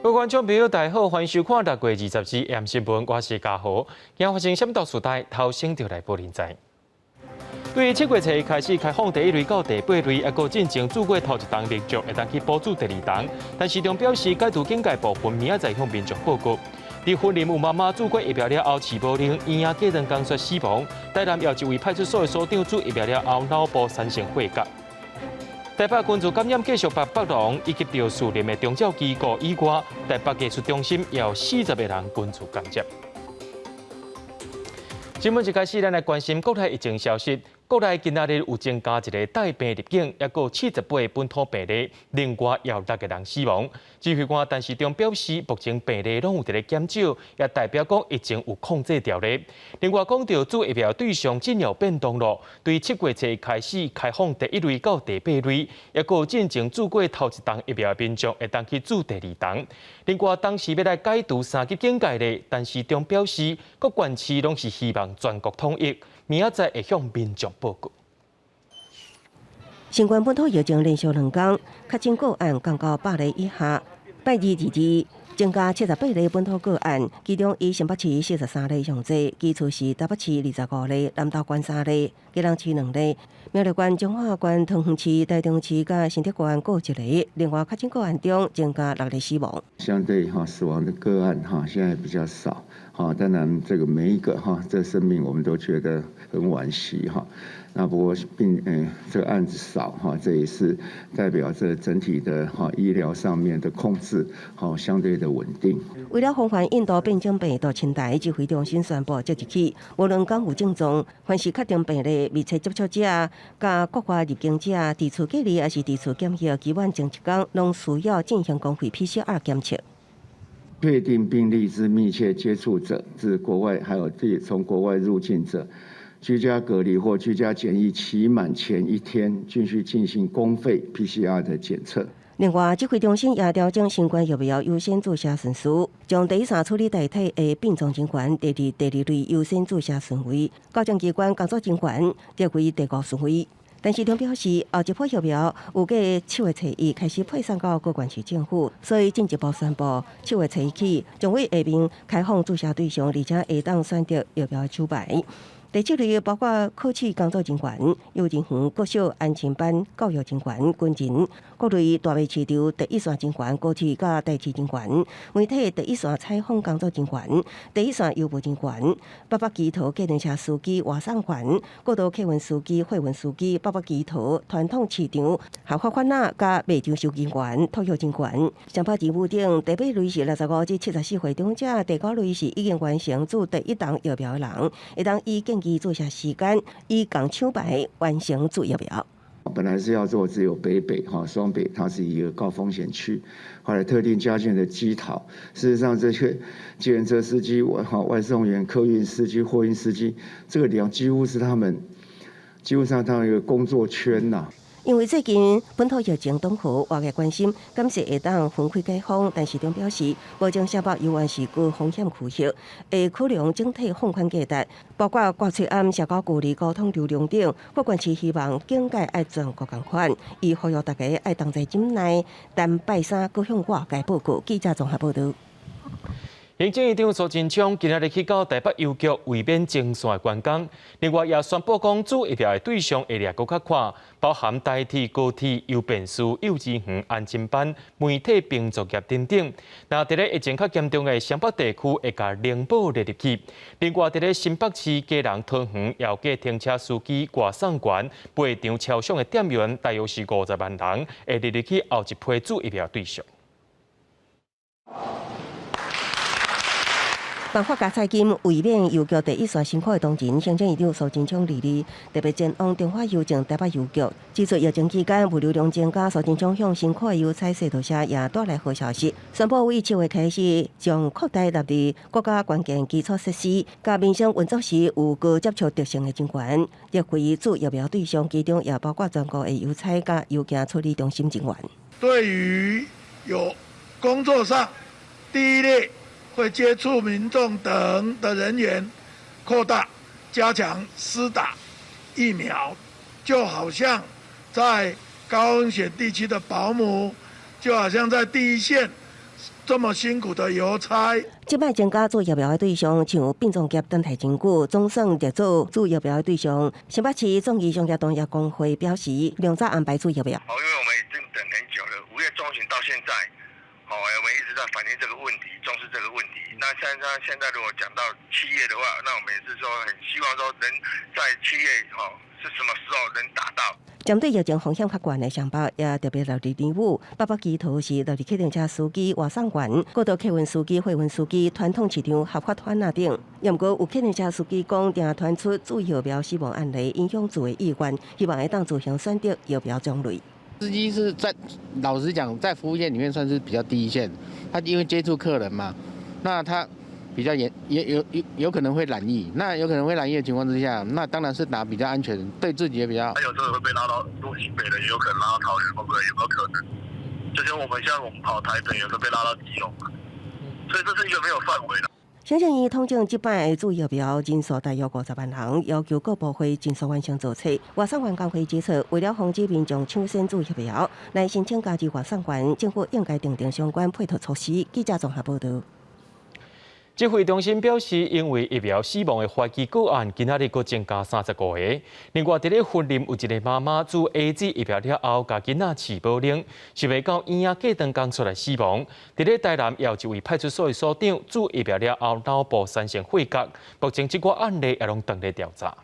各位觀眾朋友，大家好，歡迎收看6月22日 M 新聞，我是嘉豪。今日發生啥物大事代，頭先就來報恁知。對7月初開始開放第一類到第八類，抑閣進前注過頭一針民眾會當去補注第二針，但市長表示解除警戒部分，明仔載向民眾報告。佇雲林有媽媽注過疫苗了後，飼無能，嬰仔隔兩工煞死亡。台南有一位派出所的所長注疫苗了後，腦部產生血結。台北群聚感染繼續北北龍，以及著士林的長照機構以外，台北藝術中心也有40個人群聚感染。新聞一開始，咱來關心國內疫情消息。國內今仔日有增加一个帶病入境，抑閣78个本土病例，另外有六個人死亡。指揮官陳時中表示，目前病例攏有佇咧減少，也代表講疫情有控制牢咧。另外講著注疫苗對象進而變動囉，對7月初開始開放第一類到第八類，抑閣進前注過頭一針疫苗的民眾會當去注第二針。另外，當時欲來解除三級警戒咧，陳時中表示，各縣市攏是希望全國統一。明仔載會向民眾報告。新冠本土疫情連續兩工，確診個案降到100例以下。拜二二二增加78例本土個案，其中以新北市43例上濟，其次是台北市25例，南投縣三例，基隆市兩例，苗栗縣、彰化縣、桃園市、台中市佮新竹縣各一例。另外，確診個案中增加六例死亡。相對哈死亡的個案哈，現在比較少。哈，當然這個每一個哈，這生命我們都覺得很惋惜哈。那不過病這個案子少哈，這也是代表這整體的哈醫療上面的控制好相對的穩定。為了防範印度變種病毒侵台，指揮中心宣布，即日起，無論敢有症狀，凡是確定病例、密切接觸者、佮國外入境者，佇厝隔離抑是佇厝檢疫期滿前一工，攏需要進行公費 PCR 檢測。確定病例之密切接觸者，自國外還有這從國外入境者，居家隔離或居家檢疫期滿前一天，均須進行公費 PCR 的檢測。另外，指揮中心也調整新冠疫苗優先注射順序，將第一線處理代替的病重人員列入第二類優先注射順位，高層機關工作人員列為第五順位。陳時中表示，後一波疫苗預計7月初一開始配送到各縣市政府，所以進一步宣布7月初一起，將為下面開放注射對象，而且會當選擇疫苗手牌。第七類包括考試工作人員、幼兒園、國小安親班教育人員、軍人、各類大賣市場第一線人員、高鐵佮台鐵人員、媒體第一線採訪工作人員、第一線郵務人員、北北基桃計程車司機、外送員、國道客運司機、貨運司機、北北基桃傳統市場合法販仔佮賣場收銀員、托育人員。雙北市府頂第八類是65至74歲長者，第九類是已經完成注第一針疫苗的人，會當依建議注射時間，以共廠牌完成注疫苗。本來是要做只有北北哈雙北，它是一個高風險區，後來特定加進的基桃。事實上，這些計程車司機、外外送員、客運司機、貨運司機，這個量幾乎是他們，基本上他們一個工作圈吶。因為最近本土疫情當好，外界關心，敢是會當分開解封，陳時中表示，目前雙北猶原是高風險區域，會考量整體放寬計劃，包括掛喙罨、社交距離、交通流量等。各縣市希望警戒愛全國仝款，伊呼籲大家愛同齊忍耐，但拜三閣向外界報告。記者綜合報導。行政院長蘇貞昌今仔日去到台北郵局慰勉前線的員工，另外也宣布講注疫苗的對象會掠閣較寬，包含台鐵、高鐵、郵便司、幼稚園、安親班、媒體平作業等等。那佇咧疫情較嚴重的雙北地區，會共零保列入去。另外，佇咧新北市基隆桃園，也有計程車司機、外送員、賣場超商的店員，大約是50萬人，會列入去後一批注疫苗對象。頒發加菜金，慰勉郵局第一線辛苦的同仁，行政院長蘇貞昌二二特別前往中華郵政台北郵局，指出疫情期間物流量增加，蘇貞昌向辛苦的郵差說多謝，也帶來好消息，宣布為7月開始將擴大納入國家關鍵基礎設施，佮民生運作時有高接觸特性的人員，列為注疫苗對象，其中也包括全國的郵差佮郵件處理中心人員。對於有工作上第一類會接觸民眾等的人員，擴大加強施打疫苗，就好像在高風險地區的保姆，就好像在第一線這麼辛苦的郵差。這擺增加注疫苗的對象，像殯葬業等待真久，總算列做注疫苗的對象。新北市總醫商業同業公會表示，量早安排注疫苗。哦，因為我們已經等很久了，5月中旬到現在，哦，我們一直在反映這個問題，重視這個問題。那現在如果講到7月的話，那我們也是說很希望說能在七月，哦，是什麼時候能達到？針對疫情風險較懸的雙北，也特別留佇年尾，北北基桃是落佇客運車司機、外送員、過道客運司機、貨運司機、傳統市場合法攤仔等。毋過有客運車司機講，定傳出注疫苗死亡案例，影響注的意願，希望會當自行選擇疫苗種類。司機是在老實講，在服務業裡面算是比較第一線，他因為接觸客人嘛，那他比較嚴，也有可能會染疫，那有可能會染疫的情況之下，那當然是打比較安全，對自己也比較好。他有時候會被拉到新北的，也有可能拉到桃園，會不會有沒有可能？就像我們跑台北，有時候被拉到基隆，所以這是一個沒有範圍的。行政院統整這擺的注疫苗人數大約50萬人，要求各部會盡速完成做冊。外送員工會指出，為了防止民眾搶先注疫苗來申請加入外送員，政府應該訂定相關配套措施。記者綜合報導。指揮中心表示，因為疫苗死亡的懷疑個案，今仔日閣增加35個。另外，佇咧雲林有一個媽媽注 AZ 疫苗了後，共囡仔飼母奶，想袂到嬰仔隔兩工出來死亡。佇咧台南，也有一位派出所的所長注疫苗了後，腦部產生血結。目前這個案例也攏當咧調查。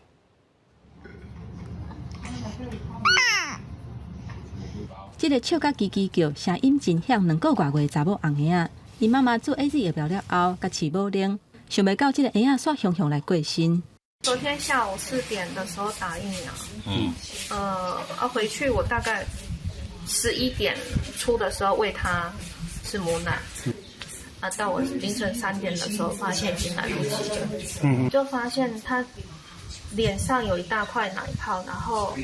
這個笑甲吱吱叫，聲音真響，2個外月查某紅嬰仔。𪜶媽媽注 AZ 疫苗了後，共飼母奶，想袂到這個嬰仔煞雄雄來過身。昨天下午4點的時候打疫苗，回去我大概11點初的時候餵他吃母奶，啊，到我凌晨3點的時候發現已經來不及了，就發現他臉上有一大塊奶泡，然後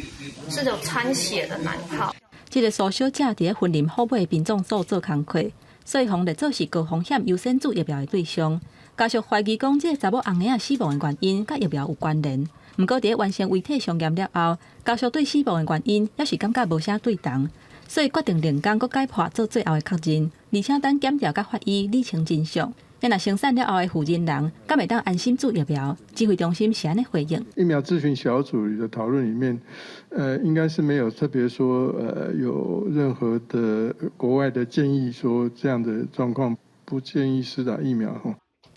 是有摻血的奶泡。這個蘇小姐佇咧雲林虎尾殯葬所做工課。所以，予列做是高風險優先注疫苗的對象。家屬懷疑講，這個查某紅嬰仔死亡的原因佮疫苗有關聯。毋過，佇咧完成遺體相驗了後，家屬對死亡的原因猶是感覺無啥對同，所以決定另工閣解剖做最後的確認，而且等檢調佮法醫理清真相。若生產了後的負責人，敢會當安心注疫苗？指揮中心是按呢回應。疫苗諮詢小組的討論裡面，應該是沒有特別說，有任何的國外的建議說這樣的狀況不建議施打疫苗。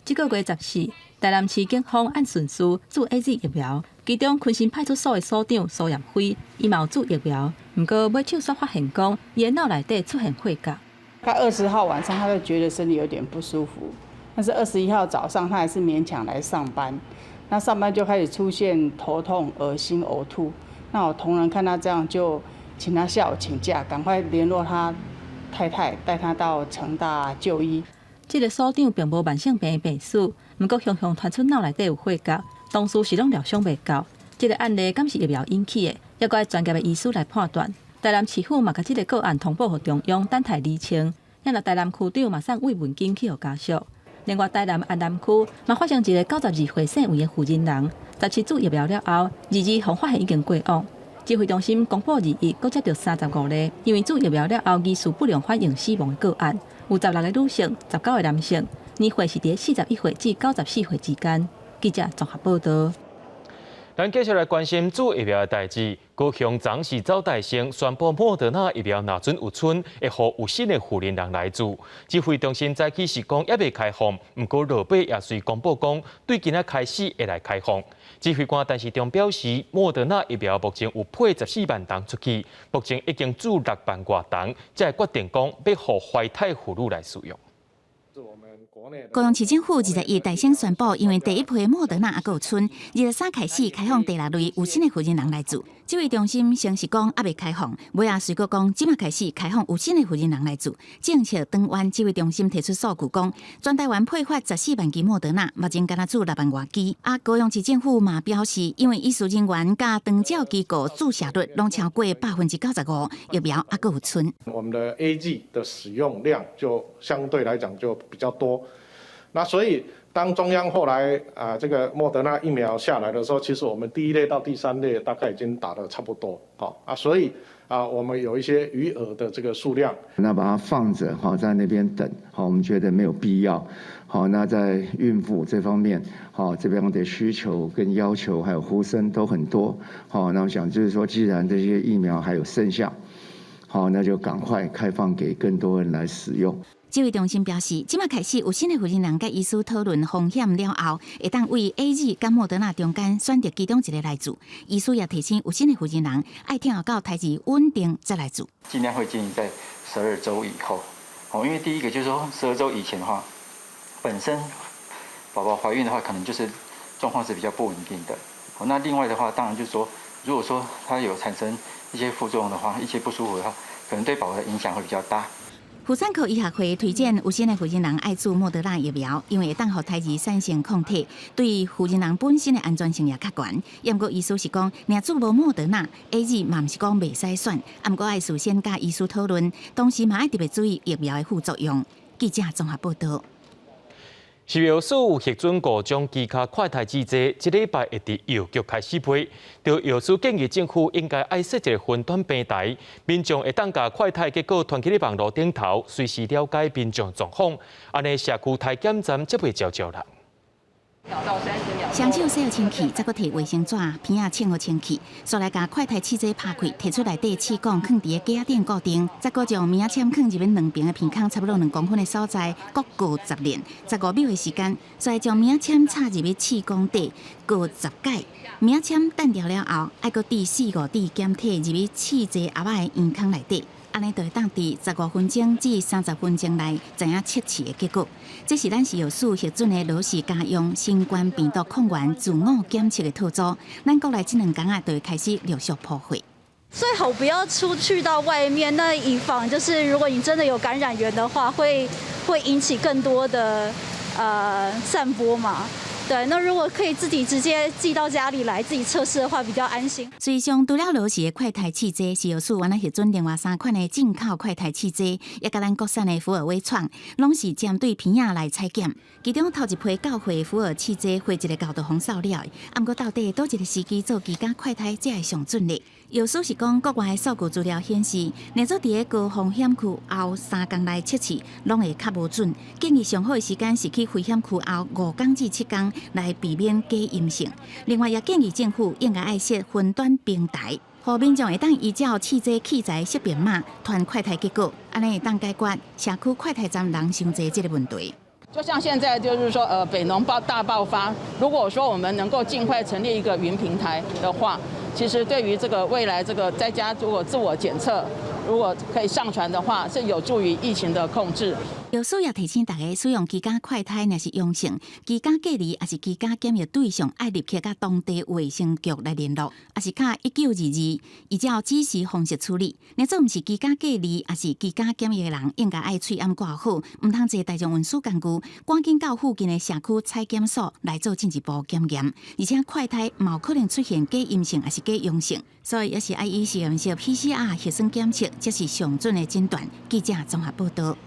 這個月14，台南市警方按順序注 AZ 疫苗，其中昆山派出所的所長蘇艷輝，伊嘛有注疫苗，毋過尾手煞發現講，伊的腦內底出現血結。他20號晚上，他就覺得身體有點不舒服。但是21號早上，他還是勉強來上班。那上班就開始出現頭痛、噁心、嘔吐。那我同仁看他這樣，就請他下午請假，趕快聯絡他太太，帶他到成大就醫。這個所長並無慢性病的病史，毋過雄雄傳出腦內底有血結，當時是攏療傷袂夠。這個案例敢是疫苗引起的，猶閣愛專業的醫師來判斷。台南市府嘛，共這個個案通報予中央，等待釐清。若台南區長嘛送慰問金去予家屬。另外，台南安南區嘛發生一個92歲姓魏的婦人人，17注疫苗了後，22予發現已經過往。指揮中心公布21，閣接著35例，因為注疫苗了後疑似不良反應死亡的個案，有16個女性，19個男性，年歲是佇41歲至94歲之間。記者綜合報導。咱繼續來關心注疫苗的代誌。高雄昨是走大聲宣布，莫德納疫苗若準有剩，會予有新的婦人人來注。指揮中心早起是講猶未開放，毋過落尾也隨公布講，對今仔開始會來開放。指揮官陳時中表示，莫德納疫苗目前有配14萬筒出去，目前已經注6萬外筒，才會決定講欲予懷胎婦女來使用。高雄市政府21大聲宣布，因為第一批莫德納猶閣有剩，23開始開放第六類有身的婦人人來注。指揮中心先是講猶未開放，尾仔隨閣講這馬開始開放有身的婦人人來注。政策當晚，指揮中心提出數據講，全台灣配發14萬劑莫德納，目前干焦注6萬外劑。啊，高雄市政府嘛表示，因為醫事人員佮長照機構注射率攏超過95%，疫苗猶閣有剩。我們的 AZ 的使用量就相對來講就比較多。那所以當中央後來啊，這個莫德納疫苗下來的時候，其實我們第一類到第三類大概已經打得差不多，好啊，所以啊，我們有一些餘額的這個數量。那把它放着，好在那邊等，好，我們覺得沒有必要。好，那在孕婦這方面，好，這邊的需求跟要求還有呼聲都很多。好，那我想就是說，既然這些疫苗還有剩下，好，那就趕快開放給更多人來使用。指揮中心表示，這馬開始有新的負責人佮醫師討論風險了後，會當為 AZ 佮莫德納中間選擇其中一個來注。醫師也提醒有新的負責人，愛等候到胎兒穩定再來注。盡量會建議在12週以後，哦，因為第一個就是說12週以前的話，本身寶寶懷孕的話，可能就是狀況是比較不穩定的。哦，那另外的話，當然就是說，如果說它有產生一些副作用的話，一些不舒服的話，可能對寶寶的影響會比較大。婦產科醫學會推薦有新的負責人愛注莫德納疫苗，因為會當予胎兒產生抗體，對負責人本身的安全性也較懸。毋過醫師是講，若注無莫德納，AZ 嘛毋是講袂使選，毋過愛事先佮醫師討論，同時嘛愛特別注意疫苗的副作用。記者綜合報道。食藥署有核准五種居家快篩試劑，這禮拜會佇藥局開始批。著藥師建議政府應該愛設一个雲端平台，民眾會當共快篩結果傳去咧網路頂頭，隨時了解民眾狀況，按呢社區篩檢站才袂招招人。雙手洗好清氣，再閣提衛生紙片仔清好清氣，煞來共快篩試劑拍開，提出內底試管囥佇个架仔頂固定，再閣將棉仔籤囥入去兩邊的鼻孔，差不多2公分的所在，各鉤10輪，15秒的時間，再將棉仔籤插入去試管底，鉤10擺。棉仔籤彈掉了後，愛閣滴四五滴檢體入去試劑盒仔的圓孔內底。按呢就會當佇15分鐘至30分鐘內知影測試的結果。這是咱食藥署核准的羅氏家用新冠病毒抗原自我檢測的套組。咱國內這兩工仔就會開始陸續鋪貨。最好不要出去到外面，那以防就是如果你真的有感染源的話，會引起更多的散播嘛。對，那如果可以自己直接寄到家裡來，自己測試的話，比較安心。實際上，除了羅氏的快篩試劑，食藥署原來核准另外三款的進口快篩試劑，也佮咱國產的福爾微創，攏是針對鼻仔來採檢。其中頭一批到貨的福爾試劑，貨一个到就予掃了，毋過到底佗一个時機做居家快篩才會上準呢？藥師是講，國外的數據資料顯示，若做佇个高風險區後3工來測試，攏會較無準。建議上好的時間是去危險區後5工至7工，來避免假陰性。另外，也建議政府應該愛設雲端平台，予民眾會當依照試劑器材識別碼傳快篩結果，按呢會當解決社區快篩站人傷濟這个問題。就像現在就是說，北農爆大爆發，如果說我們能夠盡快成立一個雲平台的話，其實對於這個未來這個在家如果自我檢測，如果可以上傳的話，是有助於疫情的控制。藥師也提醒大家，使用居家快篩若是陽性，居家隔離抑是居家檢疫對象，愛立刻佮當地衛生局來聯絡，抑是敲1922，依照指示方式處理。若做毋是居家隔離，抑是居家檢疫的人，應該愛喙罨掛好，毋通坐大眾運輸工具，趕緊到附近的社區採檢所來做進一步檢驗。而且快篩嘛有可能出現假陰性抑是假陽性，所以也是愛以實驗室 PCR 核酸檢測，才是上準的診斷。記者綜合報道。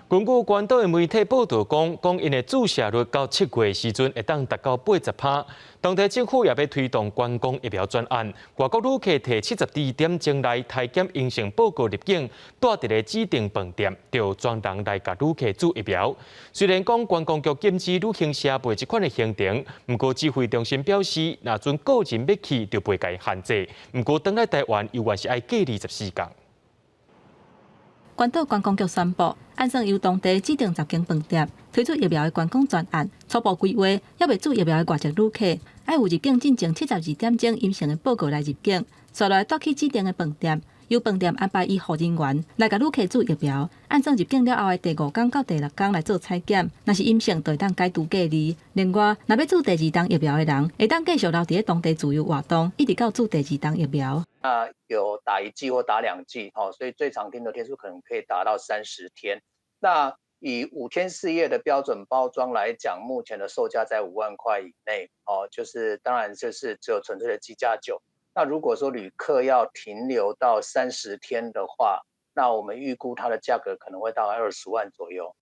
根據關島的媒體報導講，講𪜶的注射率到7月時陣會當達到80%。當地政府也欲推動觀光疫苗專案，外國旅客提72點鐘內篩檢陰性報告入境，蹛佇咧指定飯店，就專人來共旅客注疫苗。雖然講觀光局禁止旅行社賣這款的行程，毋過指揮中心表示，若準個人欲去，就袂共伊限制。毋過轉來台灣，猶原是愛隔離14工。關島觀光局宣布，按算由當地指定10間飯店推出疫苗的觀光專案，初步規劃，猶未注疫苗的外籍旅客，愛有入境進前72點鐘陰性的報告來入境，煞來帶去指定的飯店，由飯店安排醫護人員來共旅客注疫苗。按算入境了後的第五工到第六工來做採檢，若是陰性，就會當解除隔離。另外，若欲注第二針疫苗的人，會當繼續留佇咧當地自由活動，一直到注第二針疫苗。那有打一劑或打兩劑，所以最長停留天數可能可以達到30天。那以5天4夜的標準包裝來講，目前的售價在5萬塊以內，哦，就是當然就是只有純粹的機加酒。那如果說旅客要停留到三十天的話，那我們預估它的價格可能會到20萬左右。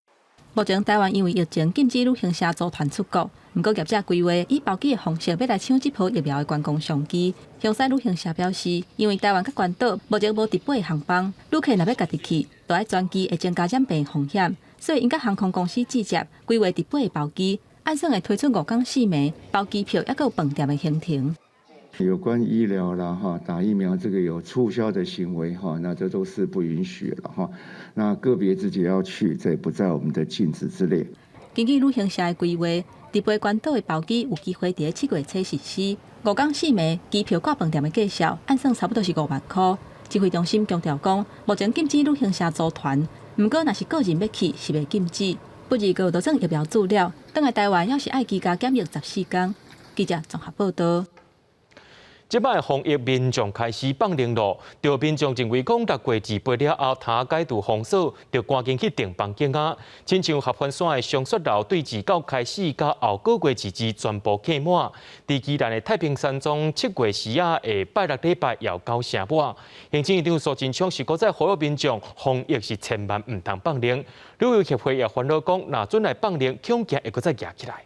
目前台灣因為疫情禁止旅行社組團出國，毋過業者規劃以包機的方式欲來搶這波疫苗的觀光商機。香西旅行社表示，因為台灣佮關島目前無直飛航班，旅客若欲家己去，就愛轉機會增加染病風險，所以𪜶佮航空公司直接規劃直飛的包機，按算會推出五工四暝包機票，抑閣有飯店的行程。有關醫療啦，哈，打疫苗這個有促銷的行為，哈，那這都是不允許了，哈。那個別自己要去，這不在我們的禁止之列。根據旅行社的規劃，直飛關島的包機有機會佇7月初實施。五工四暝機票掛飯店的價數，按算差不多是5萬箍。指揮中心強調講，目前禁止旅行社組團，毋過若是個人欲去，是袂禁止。不二個就算疫苗注了，轉來台灣猶是愛居家檢疫14工。記者綜合報道。這擺防疫民眾開始放靈咯，著民眾認為講6月28了後，通解除封鎖，就趕緊去訂房間啊。親像合歡山的松雪樓，對29開始到後個月2全部客滿。佇宜蘭的太平山莊，7月時仔的拜六禮拜也有9成滿。行政院長蘇貞昌是閣再呼籲民眾防疫是千萬毋通放靈。旅遊協會也煩惱講，若準來放靈，恐驚會閣再夯起來。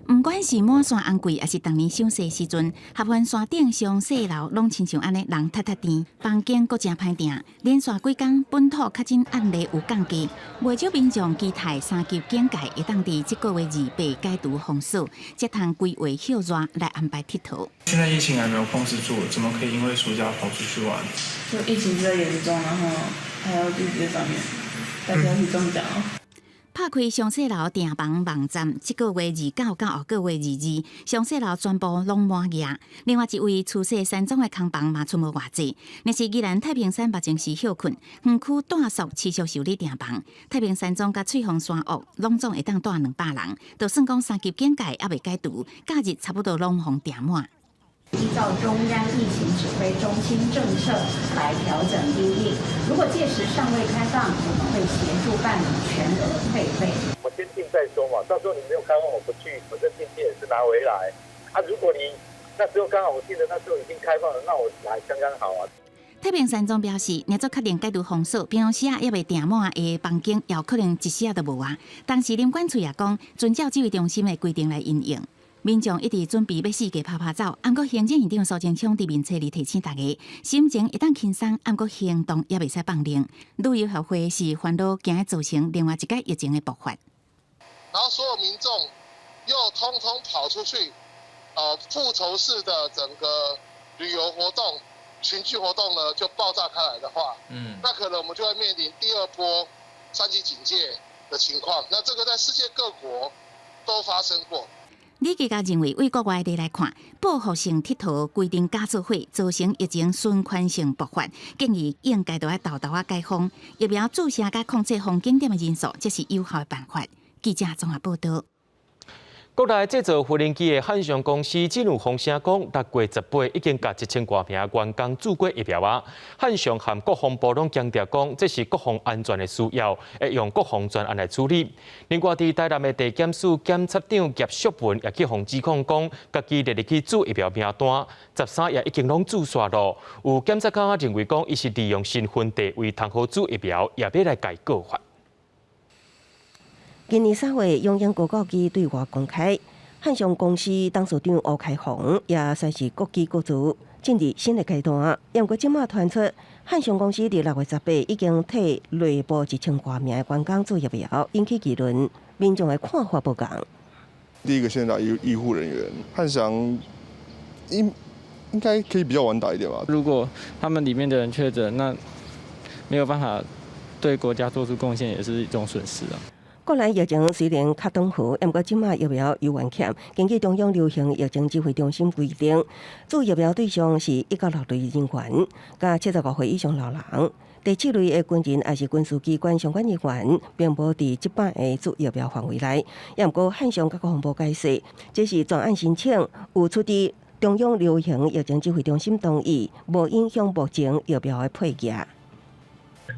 毋管是滿山紅季，抑是逐年賞雪時陣，合歡山頂松雪樓攏親像按呢人塞塞甜，房間閣誠歹訂。連續幾工本土確診案例有降低，袂少民眾期待三級警戒會當佇這個月28解除封鎖，才通規劃歇熱來安排𨑨迌。現在疫情還沒有控制住，怎麼可以因為暑假跑出去玩？就疫情比較嚴重，然後還有地這方面，大家去中獎哦。拍開松雪樓訂房網站，這個月29到後個月22，松雪樓全部攏滿額。另外一位慈溪山莊的空房嘛賰無偌濟。若是宜蘭太平山目前是歇睏，園區住宿持續受理訂房。太平山莊佮翠峰山屋攏總會當蹛200人，就算講三級警戒猶未解除，假日差不多攏予訂滿。依照中央疫情指揮中心政策來調整因應。如果屆時尚未開放，我們會協助辦理全額退費。我先訂再說嘛，到時候你沒有開放，我不去，反正訂金也是拿回來。啊，如果你那時候剛好我記得那時候已經開放了，那我來剛剛好啊。太平山莊表示，若做確定解除封鎖，平常時啊猶未訂滿的房間，也有可能一時仔就無啊。當時林管處也講，遵照指揮中心的規定來因應。民眾一直準備欲四界趴趴走，毋過行政院長蘇貞昌佇面冊裡提醒大家，心情會當輕鬆，毋過行動猶袂使放靈。旅遊協會是煩惱驚會造成另外一個疫情的爆發。然後所有民眾又通通跑出去，復仇式的整個旅遊活動、群聚活動呢，就爆炸開來的話，那可能我們就會面臨第二波三級警戒的情況。那這個在世界各國都發生過。李繼嘉認為，對國外例來看，報復性𨑨迌規定加做伙，造成疫情循環性爆發，建議應該著愛沓沓仔解封，疫苗注射佮控制封景點的人數，才是有效的辦法。記者綜合報道。國內製造無人機的漢翔公司只有風聲講，6月18已經共1000外名員工注過疫苗啊。漢翔和國防部攏強調講，這是國防安全的需要，會用國防專案來處理。另外，佇台南的地檢署檢察長葉淑文也去予指控講，家己列入去注疫苗名單，13頁已經攏注煞囉。有檢察官認為講，伊是利用身份地位通好注疫苗，也欲來共伊告發。今年3月，雄鷹高教機對外公開，漢翔公司董事長吳開宏也宣示國機國造進入新的階段。毋過這馬傳出，漢翔公司佇6月18已經替內部1000外名的員工注疫苗，引起議論，民眾的看法無仝。第一個先打醫護人員，漢翔應該可以比較晚打一點吧。如果他們裡面的人確診，那沒有辦法對國家做出貢獻，也是一種損失啊。國內疫情雖然較緩和，毋過這馬疫苗猶原欠。根據中央流行疫情指揮中心規定，注疫苗對象是一到六類人員，佮75歲以上老人。第七類的軍人抑是軍事機關相關人員，並無佇這擺的注疫苗範圍內。也毋過漢翔佮國防部解釋，這是專案申請，有取得中央流行疫情指揮中心同意，無影響目前疫苗的配額。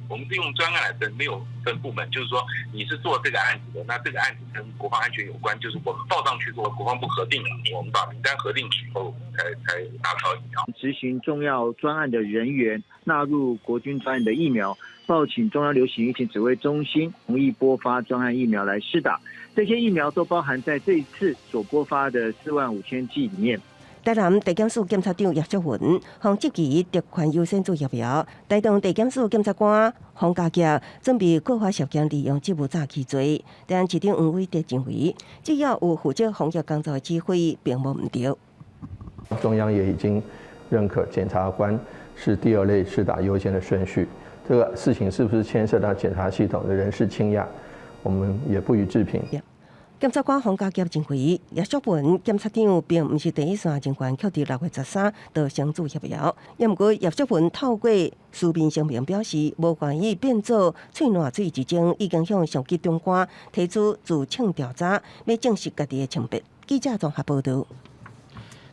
我們是用專案來分，沒有分部門，就是說你是做這個案子的，那這個案子跟國防安全有關，就是我們報上去做國防部核定了，我們把名單核定以後，才拿到疫苗。執行重要專案的人員納入國軍專案的疫苗，報請中央流行疫情指揮中心同意撥發專案疫苗來施打。這些疫苗都包含在這一次所撥發的45,000劑裡面。台南地檢署檢察長葉淑雲予質疑特權優先注疫苗，台中地檢署檢察官黃家傑準備告發涉嫌利用職務詐欺罪。台南市長黃偉哲認為，只要有負責防疫工作的指揮，並無毋對。中央也已經認可檢察官是第二類施打優先的順序，這個事情是不是牽涉到檢察系統的人事傾軋，我們也不予置評。檢察官黃家傑認為，葉淑文檢察長並毋是第一線人員，卻佇6月13就先注疫苗。也毋過葉淑文透過書面聲明表示，無願意變做喙瀾水之爭，已經向上級長官提出自請調查，欲證實家己的清白。記者綜合報導。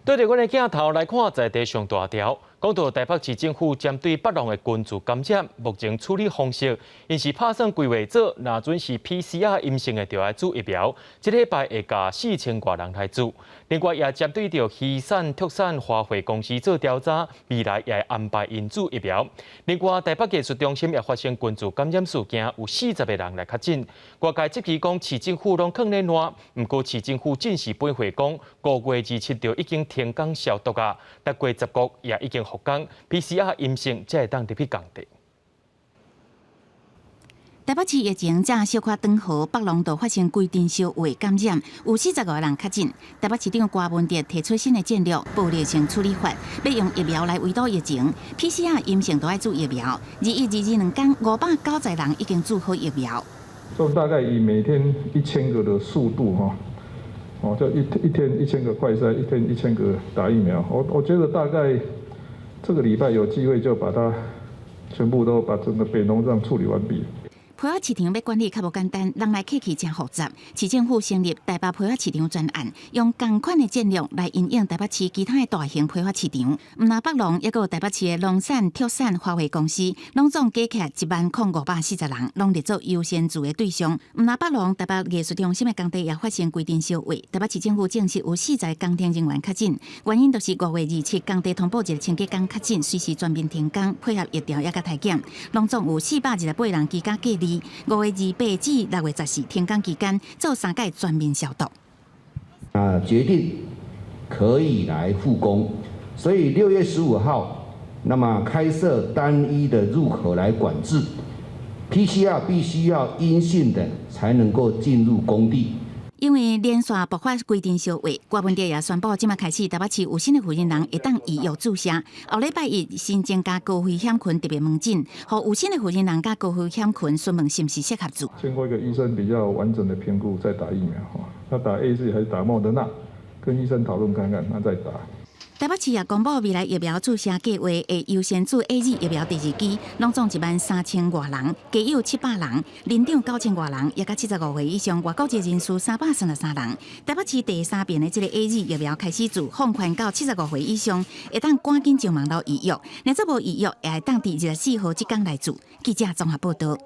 對著阮的鏡頭來看，在地上大條。講到台北市政府針對北龍的群聚感染，目前處理方式，𪜶是拍算規劃做，若準是 PCR 陰性的，就愛注疫苗。這禮拜會共4000外人來注。另外，也針對著魚產特產花卉公司做調查，未來也會安排𪜶注疫苗。另外，台北藝術中心也發生群聚感染事件，有40個人來確診。外界質疑講市政府攏囥咧爛，毋過市政府正式回覆講，5月27就已經停工消毒啊，6月10號也已經復工，PCR 陰性才會當入去工地。台北市疫情才小可轉好，北龍就發生規陣相話感染，有45個人確診。台北市長柯文哲提出新的戰略，暴力性處理法，欲用疫苗來圍堵疫情。PCR 陰性都愛注疫苗。21、22兩工，590人已經注好疫苗。就大概以每天1000個的速度，哈，哦，就一天一千個快篩，一天一千個打疫苗。我覺得大概這個禮拜有機會就把它全部都把整個北農這樣處理完畢。批發市場欲管理較無簡單，人來客去誠複雜。市政府成立台北批發市場專案，用仝款的戰略來因應台北市其他的大型批發市場。毋但北農，猶閣有台北市的農產特產花卉公司，攏總加起來10,540人，攏列做優先注的對象。毋但北農，台北藝術中心的工地也發生規陣相話。台北市政府證實有40個工程人員確診，原因就是5月27工地通報一個清潔工確診，隨時全面停工，配合疫調抑佮篩檢，攏總有428人居家隔離。5月28至6月14停工期間，做三擺全面消毒。啊，決定可以來復工，所以6月15號，那麼開設單一的入口來管制，PCR 必須要陰性的才能夠進入工地。因為連續爆發規陣相話，柯文哲也宣布，這馬開始台北市有新的負責人會當預約注射。後禮拜一新增加高危險群特別門診，予有新的負責人佮高危險群詢問是毋是適合注。經過一個醫生比較完整的評估再打疫苗，那打 AZ 還是打莫德納，跟醫生討論看看，那再打。台北市也公布未來疫苗注射計劃，會優先注 AZ 疫苗第二劑，攏總13,000外人，家有700人，年長9000外人，抑佮75歲以上外國籍人士333人。台北市第三遍的這個 AZ 疫苗開始注，放寬到75歲以上，會當趕緊上網路預約，若做無預約，會當佇24號這工來注。記者綜合報導。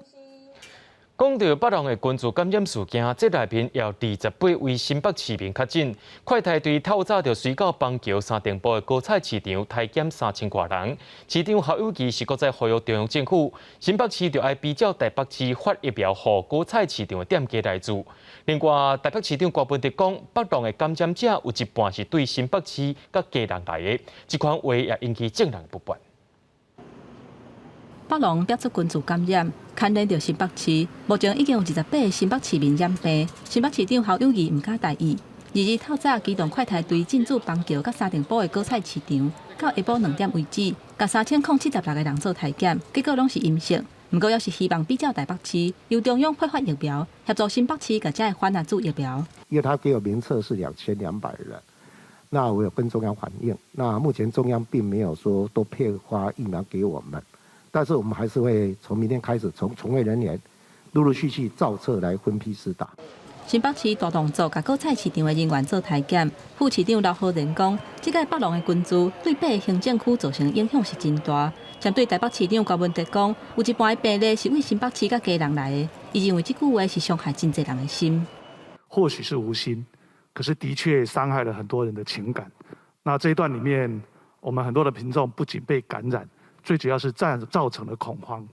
講到北龍的群聚感染事件，這內面有28位新北市民確診。快篩隊透早就隨到邦橋三重埔的果菜市場篩檢3000外人。市長侯友宜是閣再呼籲中央政府，新北市著愛比照台北市發疫苗予果菜市場的店家來注。另外，台北市長柯文哲講，北龍的感染者有一半是對新北市佮基隆來的，這款話也引起眾人不滿。北龍爆出群聚感染，牽連著新北市，目前已經有28個新北市民染病。新北市長侯友宜毋敢大意，2日透早機動快篩隊進駐邦橋佮三重埔的果菜市場，到下晡2點為止，共3076個人做篩檢，結果攏是陰性。毋過，猶是希望比照台北市，由中央配發疫苗，協助新北市共遮的販仔注疫苗。因為他給我名冊是2200人，那我有跟中央反映，那目前中央並沒有說都配發疫苗給我們。但是我們還是會從明天開始，從從業人員陸陸續續造冊來分批施打。新北市大動作，共果菜市場的人員做篩檢。副市長劉浩然講，這屆北龍的群聚對八个行政區造成影響是真大。針對台北市長柯文哲講，有一半的病例是為新北市佮基隆來的，伊認為這句話是傷害真濟人的心。或許是無心，可是的確傷害了很多人的情感。那這一段裡面，我們很多的民眾不僅被感染，最主要是造成了恐慌。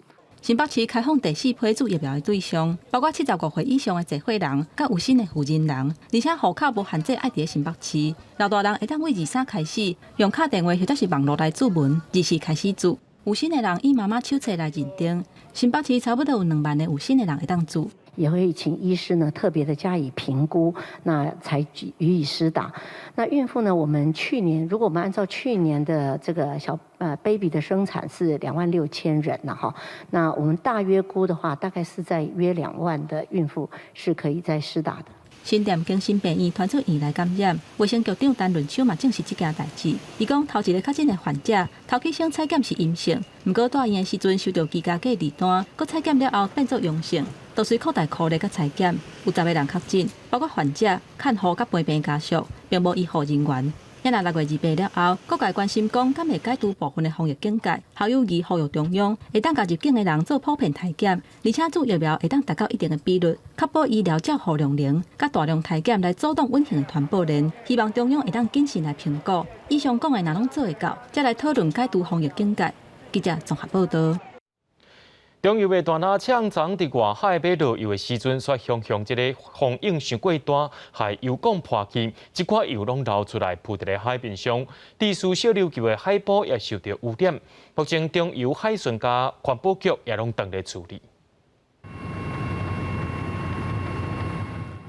新北市開放第四批注疫苗的對象，包括75歲以上的濟歲人，佮有身的負責人，而且戶口無限制愛佇新北市。老大人會當對23開始用敲電話或者是網路來注文，24開始注。有身的人以媽媽手冊來認定。新北市差不多有2萬个有身的人會當注。也會請醫師呢特別的加以評估，那才予以施打。那孕婦呢，我們去年如果我們按照去年的這個小baby 的生產是26,000人了哈，那我們大約估的話，大概是在約2萬的孕婦是可以再施打的。新店更新病院傳出院內感染，衛生局長陳潤秋嘛證實這件代誌。伊講頭一个確診的患者，頭起先採檢是陰性，毋過蹛院的時陣收到居家隔離單，閣採檢了後變做陽性，就隨擴大科列佮採檢，有10個人確診，包括患者、看護佮陪病家屬，並無醫護人員。也若6月28了後，各界關心講，敢會解除部分的防疫警戒？侯友宜呼籲中央會當共入境的人做普遍篩檢，而且注疫苗會當達到一定的比率，確保醫療照護量能，佮大量篩檢來阻斷隱形的傳播鏈。希望中央會當謹慎來評估。以上講的若攏做會到，才來討論解除防疫警戒。記者綜合報道。中油的大林廠昨佇外海欲落油的時陣，煞向向這个風湧傷過大，害油管破去，這寡油攏流出來，浮佇咧海面上。致使小琉球的海埔也受著污染。目前中油海巡佮環保局也攏當咧處理。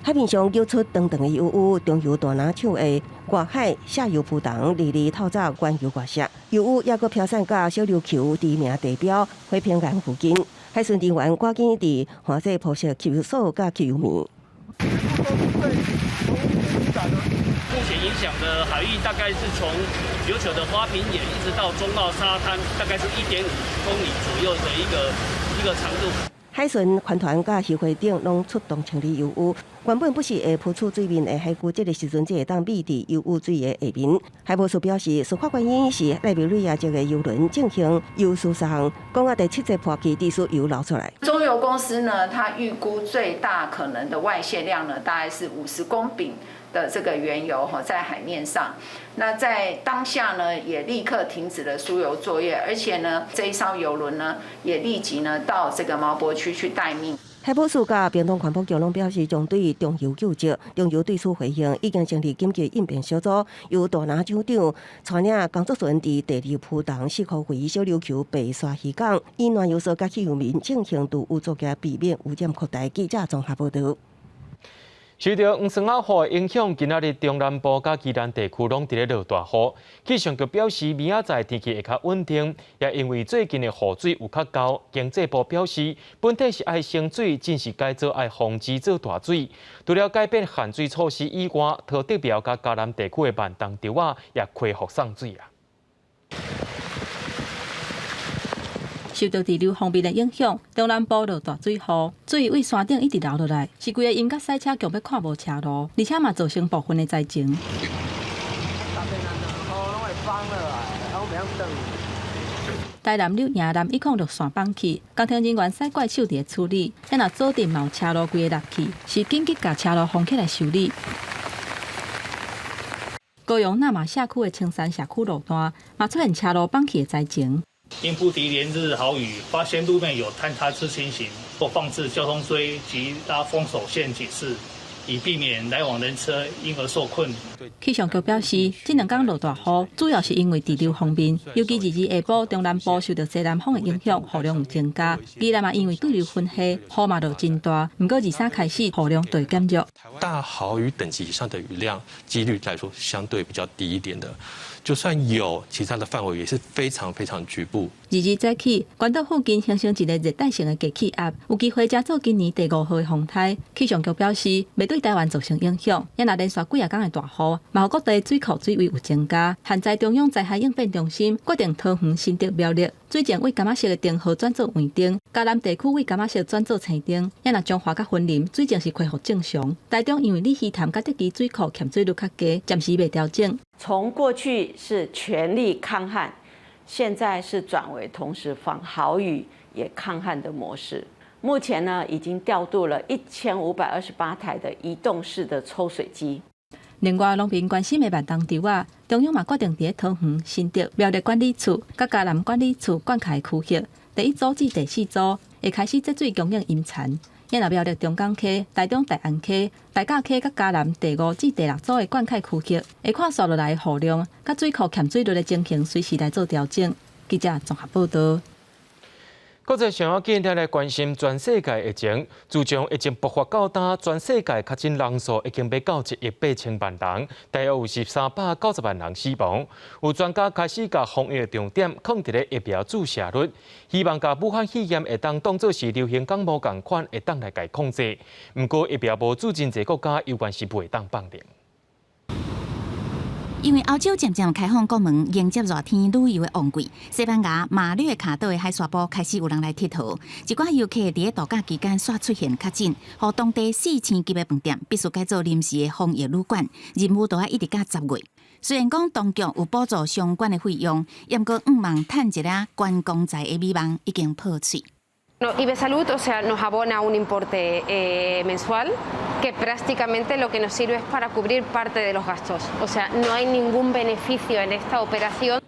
海面上澆出長長的油污，中油大林廠的外海下游浮筒，22透早原油外泄，油污猶閣飄散到小琉球知名地標和平岩附近。海巡人員趕緊佇岸際鋪設吸油索佮吸油棉。目前影響的海域大概是從琉球的花瓶岩一直到中澳沙灘，大概是1.5公里左右的一個長度。海巡環團佮漁會長攏出動清理油污。原本不是會浮出水面的海龜，這个時陣才會當覕佇油污水的下面。海保署表示，事發原因是賴美瑞亞這个油輪進行油輸送，講啊第七節破去，致使油流出來。中油公司呢，它預估最大可能的外泄量呢，大概是50公頃的這個原油哈，在海面上。那在當下呢，也立刻停止了輸油作業，而且呢，這一艘油輪呢，也立即呢到這個錨泊區去待命。海保署佮屏東環保局攏表示，將對中油究責。中油對此回應，已經成立緊急應變小組，由大林廠長帶領工作船佇第二浮筒四箍圍小琉球白沙漁港，以燃油索佮汽油棉進行除污作業，避免污染擴大。記者綜合報道。受著黃酸仔雨的影響，今仔日中南部佮宜蘭地區攏佇咧落大雨。氣象局表示，明仔載天氣會較穩定，也因為最近的雨水有較夠。經濟部表示，本底是愛省水，真是該做愛防止做大水。除了改變限水措施以外，桃竹苗佮嘉南地區的慢冬稻仔也恢復送水啊。受著滯留鋒面的影響，中南部落大水雨，水對山頂一直流落來，是規個陰甲賽車強欲看無車路，而且嘛造成部分的災情。台南柳營南106線崩去，工程人員使怪手佇咧處理，遐若左鎮嘛有車路規个落去，是緊急共車路封起來修理。高雄那瑪社區的青山社區路段嘛出現車路崩去的災情。因不敵連日豪雨，發現路面有坍塌之情形，或放置交通錐及拉封鎖線警示，以避免來往人車因而受困。氣象局表示，這兩天落大雨，主要是因為滯留鋒面，尤其22下晡中南部受著西南風的影響，雨量有增加。宜蘭嘛因為對流雲系，雨嘛落真大。毋過23開始雨量就會減弱。大豪雨等級以上的雨量，幾率來說相對比較低一點的。就算有，其實它的範圍也是非常非常局部。 22早起，關島附近形成一个熱帶性的低氣壓，有機會成做今年第五號的風颱。氣象局表示，袂對台灣造成影響。也若連續幾仔工的大雨，嘛予各地水庫水位有增加。現在中央災害應變中心決定桃園、新竹、苗栗水井對柑仔色的燈號轉做黃燈，嘉南地區對柑仔色轉做青燈。也若彰化佮雲林水情是恢復正常。台中因為鯉魚潭佮竹崎水庫欠水率較低，暫時袂調整。從過去是全力抗旱，現在是轉為同時防豪雨也抗旱的模式。目前呢，已經調度了1528台的移動式的抽水機。另外，農民關心的慢冬稻仔，中央嘛決定佇桃園、新竹、苗栗管理處、佮嘉南管理處管轄區域，第一組至第四組會開始節水供應淹田。也若苗栗中港溪、台中大安溪、大甲溪佮嘉南第五至第六組的灌溉區域，會看紲落來的雨量、佮水庫欠水率的情形，隨時來做調整。記者綜合報道。國際上要緊，咱來關心全世界疫情。自從疫情爆發到今，全世界確診人數已經欲到1億8千萬人，大約有390萬人死亡。有專家開始共防疫的重點放佇咧疫苗注射率，希望共武漢肺炎會當當做是流行感冒仝款，會當來共控制。毋過疫苗無注真濟國家，猶原是袂當放任。因為歐洲漸漸開放國門，迎接熱天旅遊的旺季，西班牙馬略卡島的海沙埔開始有人來𨑨迌，一寡遊客佇咧度假期間煞出現確診，予當地四星級的飯店必須改做臨時的防疫旅館，任務都愛一直到10月。雖然講當局有補助相關的費用，毋過向望趁一個觀光財的美夢已經破碎。 IB Salud, o sea, nos abona un importe mensual que prácticamente lo que nos sirve es para cubrir parte de los gastos. O sea, no hay ningún beneficio en esta operación.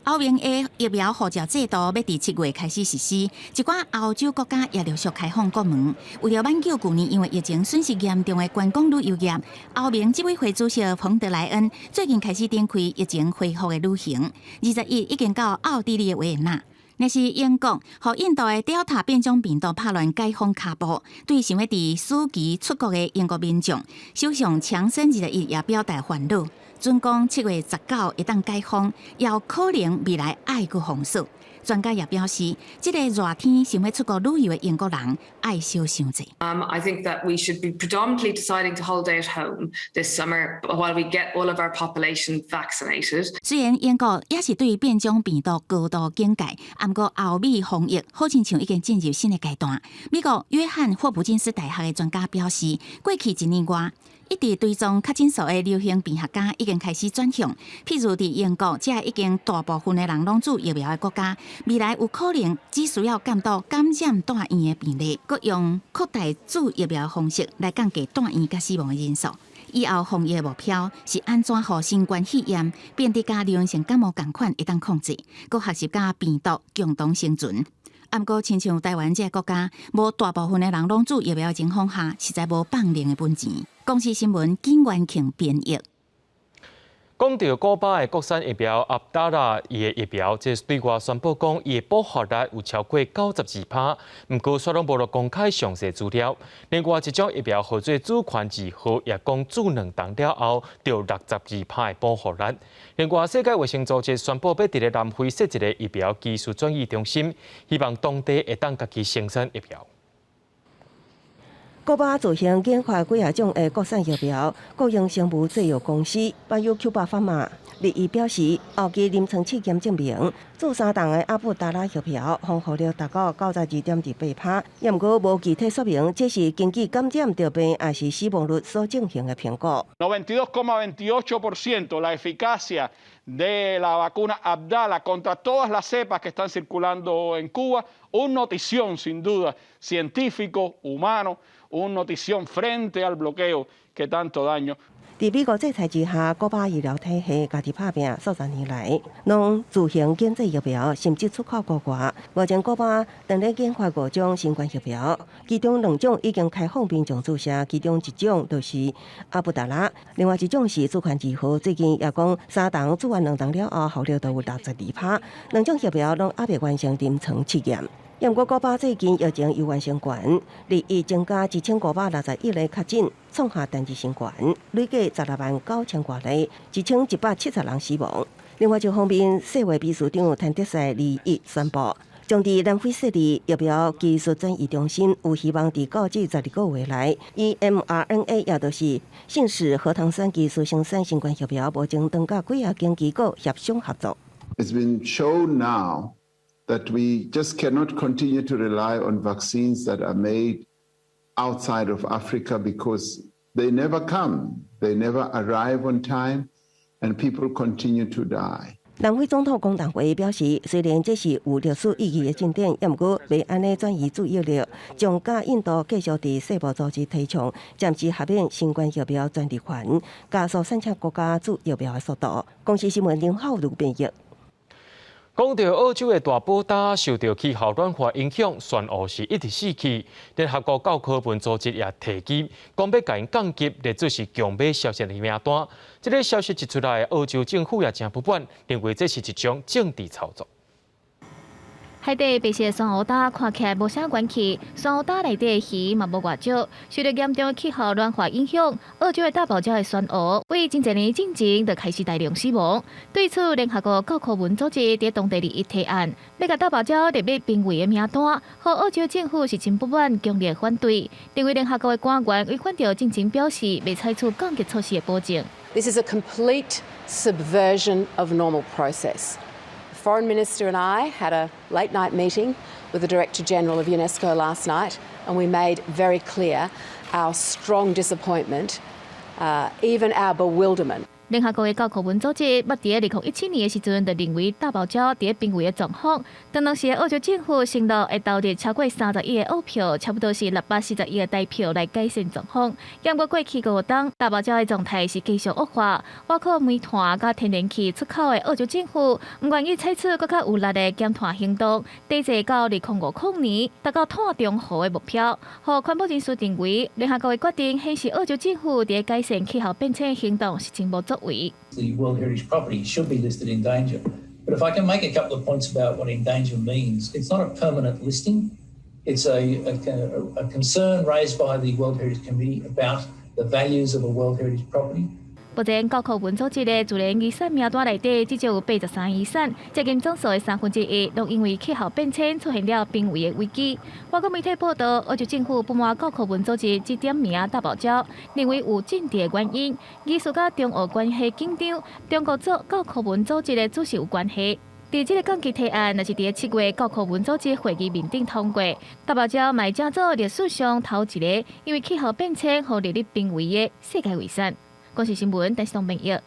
歐盟的疫苗護照制度欲佇7月開始實施，一寡歐洲國家也陸續開放國門。為著挽救舊年因為疫情損失嚴重的觀光旅遊業，歐盟執委會主席馮德萊恩最近開始展開疫情恢復的旅行。21已經到奧地利的維也納。若是英國，予印度的 Delta 變種病毒拍亂解封跤步，對想欲佇暑期出國的英國民眾，首相強生21也表達煩惱，準講7月19會當解封，也有可能未來愛閣封鎖。專家也表示，這个熱天想欲出國旅遊的英國人愛小想者。 I think that we should be predominantly deciding to holiday at home this summer while we get all of our population vaccinated. 雖然英國也是對變種病毒高度警戒，毋過歐美防疫好親像已經進入新的階段。美國約翰霍普金斯大學的專家表示，過去一年外，一直追蹤確診數的流行病學家已經開始轉向，譬如佇英國，這已經大部分的人攏注疫苗的國家，未來有可能只需要監督感染住院的病例，閣用擴大注疫苗的方式來降低住院佮死亡的人數。以後防疫目標是按怎予新冠肺炎變得佮流行性感冒仝款會當控制，閣學習佮病毒共同生存。毋過，親像台灣這个國家，無大部分的人攏注疫苗的情況下，實在無放任的本錢。公視新聞金元慶編譯。講著古巴的國產疫苗阿達拉伊的疫苗，這對外宣布講，伊的保護力有超過92%，毋過煞攏無公開詳細資料。另外一種疫苗號做主權二號，也講注兩針了後，著62%的保護力。另外，世界衛生組織宣布欲佇咧南非設一个疫苗技術轉移中心，希望當地會當家己生產疫苗。古巴自行研發幾仔種的國產疫苗，國營生物製藥公司 BioCubaFarma 日表示，後期臨床試驗證明，注三針的阿布達拉疫苗防護力達到92.28%，也毋過無具體說明這是根據感染著病抑是死亡率所進行的評估。 92,28% la eficacia de la vacuna Abdala contra todas las cepas que están circulando en Cuba, un notición sin duda científico, humano, un notición frente al bloqueo que tanto daño. 佇美國制裁之下，古巴醫療體系家己拍拚數十年來，攏自行研製疫苗，甚至出口國外。目前古巴正咧研發五種新冠疫苗，其中兩種已經開放民眾注射，其中一種就是阿布達拉，另外一種是主權二號。最近也講三針注完兩針了後，效力都有62%，兩種疫苗攏猶未完成臨床試驗。毋過古巴最近疫情猶原升懸，日增加1561个確診，創下單日新懸，累計16萬9千外例，1170人死亡。另外一方面，世衛秘書長譚德塞21宣布，將佇南非設立疫苗技術轉移中心，有希望佇9至12個月內，以 mRNA 也就是信使核糖酸技術生產新冠疫苗，目前正佮幾仔間機構協商合作。 It's been shown now that we just cannot continue to rely on vaccines that are made outside of Africa because they never come, they never arrive on time, and people continue to die. 南非總統龚達輝表示，雖然這是有歷史意義的進展，也毋過袂按呢轉移注意力，將佮印度繼續佇世貿組織提倡暫時豁免新冠疫苗專利權，加速申請國家注疫苗的速度。公視新聞林浩如編譯。講到澳洲的大堡礁受著氣候暖化影響，珊瑚是一直死去。聯合國教科文組織也提議，講欲共𪜶降級，列做是強欲消失的名單。這个消息一出來，澳洲政府也誠不滿，認為這是一種政治操作。海底白色珊瑚礁看起來無啥元氣，珊瑚礁內底魚嘛無偌少。受著嚴重的氣候暖化影響，澳洲的大堡礁的珊瑚為真濟年進前就開始大量死亡。對此，聯合國教科文組織佇當地21提案，欲共大堡礁列入瀕危的名單，予澳洲政府是真不滿，強烈反對。認為聯合國的官員違反著進前表示袂採取降級措施的保證。 This is a complete subversion of normal process. The Foreign Minister and I had a late night meeting with the Director General of UNESCO last night, and we made very clear our strong disappointment, even our bewilderment. 聯合國的教科文組織捌佇2017年的時陣就認為大堡礁佇瀕危的狀況。當當時的澳洲政府承諾會投入超過30億的澳票，差不多是640億的台票來改善狀況。毋過過去5冬，大堡礁的狀態是繼續惡化。倚靠煤炭佮天然氣出口的澳洲政府，毋願意採取閣較有力的減碳行動，抵制到2050年達到碳中和的目標。予環保人士認為，聯合國的決定顯示澳洲政府佇改善氣候變遷行動是真無作為。 The World Heritage property should be listed in danger. But if I can make a couple of points about what in danger means, it's not a permanent listing. It's a concern raised by the World Heritage Committee about the values of a World Heritage property. 目前教科文組織的自然遺產名單內底，至少有83遺產，接近總數的1/3，攏因為氣候變遷出現了瀕危的危機。外國媒體報道，澳洲政府不滿教科文組織只點名大堡礁，認為有政治的原因，疑似佮中澳關係緊張，中國做教科文組織的主席有關係。佇這个降級提案，若是佇7月教科文組織會議面頂通過，大堡礁嘛會成做歷史上頭一个因為氣候變遷予列入瀕危的世界遺產。公視新聞，陳世東編譯。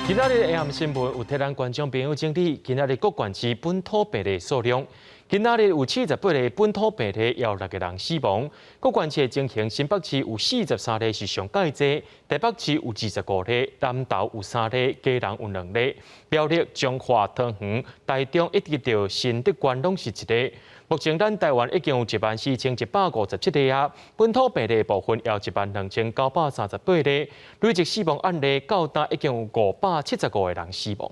今仔日下暗新聞有替咱觀眾朋友整理今仔日各縣市本土病例數量。今仔日有48個本土病例，有6個人死亡。各縣市的情形，新北市有43例是上蓋濟，台北市有25例，南投有3例，基隆有2例，苗栗、彰化、桃園、台中以及著新竹縣攏是1個。目前咱台灣已經有14,157例啊，本土病例部分有12,938例，累計死亡案例到今已經有575個人死亡。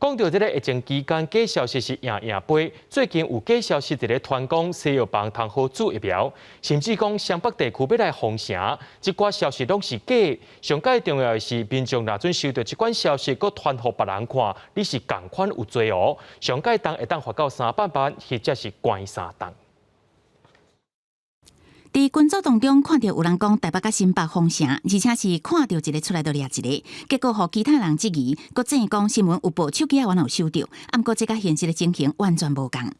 講到這个疫情期間，假消息是樣樣飛。最近有假消息佇咧傳講西藥房通好注疫苗，甚至講雙北地區欲來封城，這寡消息攏是假。上蓋重要的是，民眾若準收到這款消息，閣傳予別人看，你是仝款有罪哦。上蓋重會當罰到300萬，或者是關3冬。佇群組當中看著有人講台北佮新北封城，而且是看著一个出來就掠一个，結果予其他人質疑，閣證講新聞有報，手機仔原有收著，毋過這佮現實的情形完全無仝。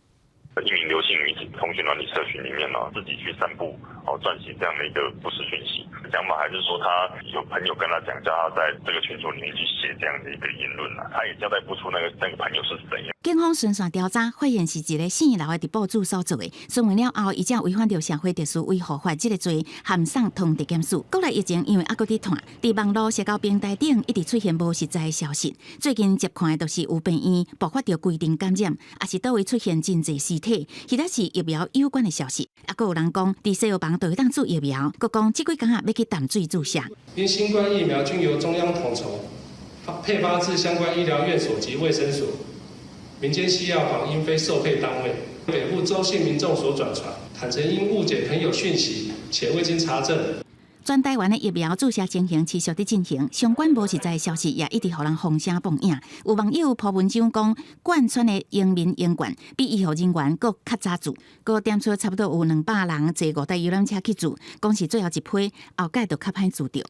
一名劉姓女子通訊軟體社群裡面呢，自己去散布哦，撰寫這樣的一個不實訊息，講法還是說他有朋友跟他講，叫他在這個群組裡面去寫這樣的一個言論啊，他也交代不出那個朋友是誰。警方循線調查，發現是一个姓劉的佇報紙所做的。詢問了後，伊才違反著社會秩序維護法這个罪，函送通地檢署。國內疫情因為猶閣佇湠，佇網路社交平台頂一直出現無實在的消息。最近接看的就是有病院爆發著規定感染，抑是佗位出現真濟屍體，或者是疫苗有關的消息。猶閣有人講，佇西藥房就會當注疫苗，閣講這幾工仔欲去淡水注射。因新冠疫苗均由中央統籌，配發至相關醫療院所及衛生所。民間西藥房應非受配單位。北部周姓民眾所轉傳，坦承因誤解朋友訊息，且未經查證。全台灣的疫苗注射情形持續佇進行，相關無實在消息也一直予人風聲報影。有網友 po 文章講，貫穿的榮民醫院比醫護人員閣較早注，閣點出差不多有200人坐五台遊覽車去注，講是最後一批，後蓋就較歹注著。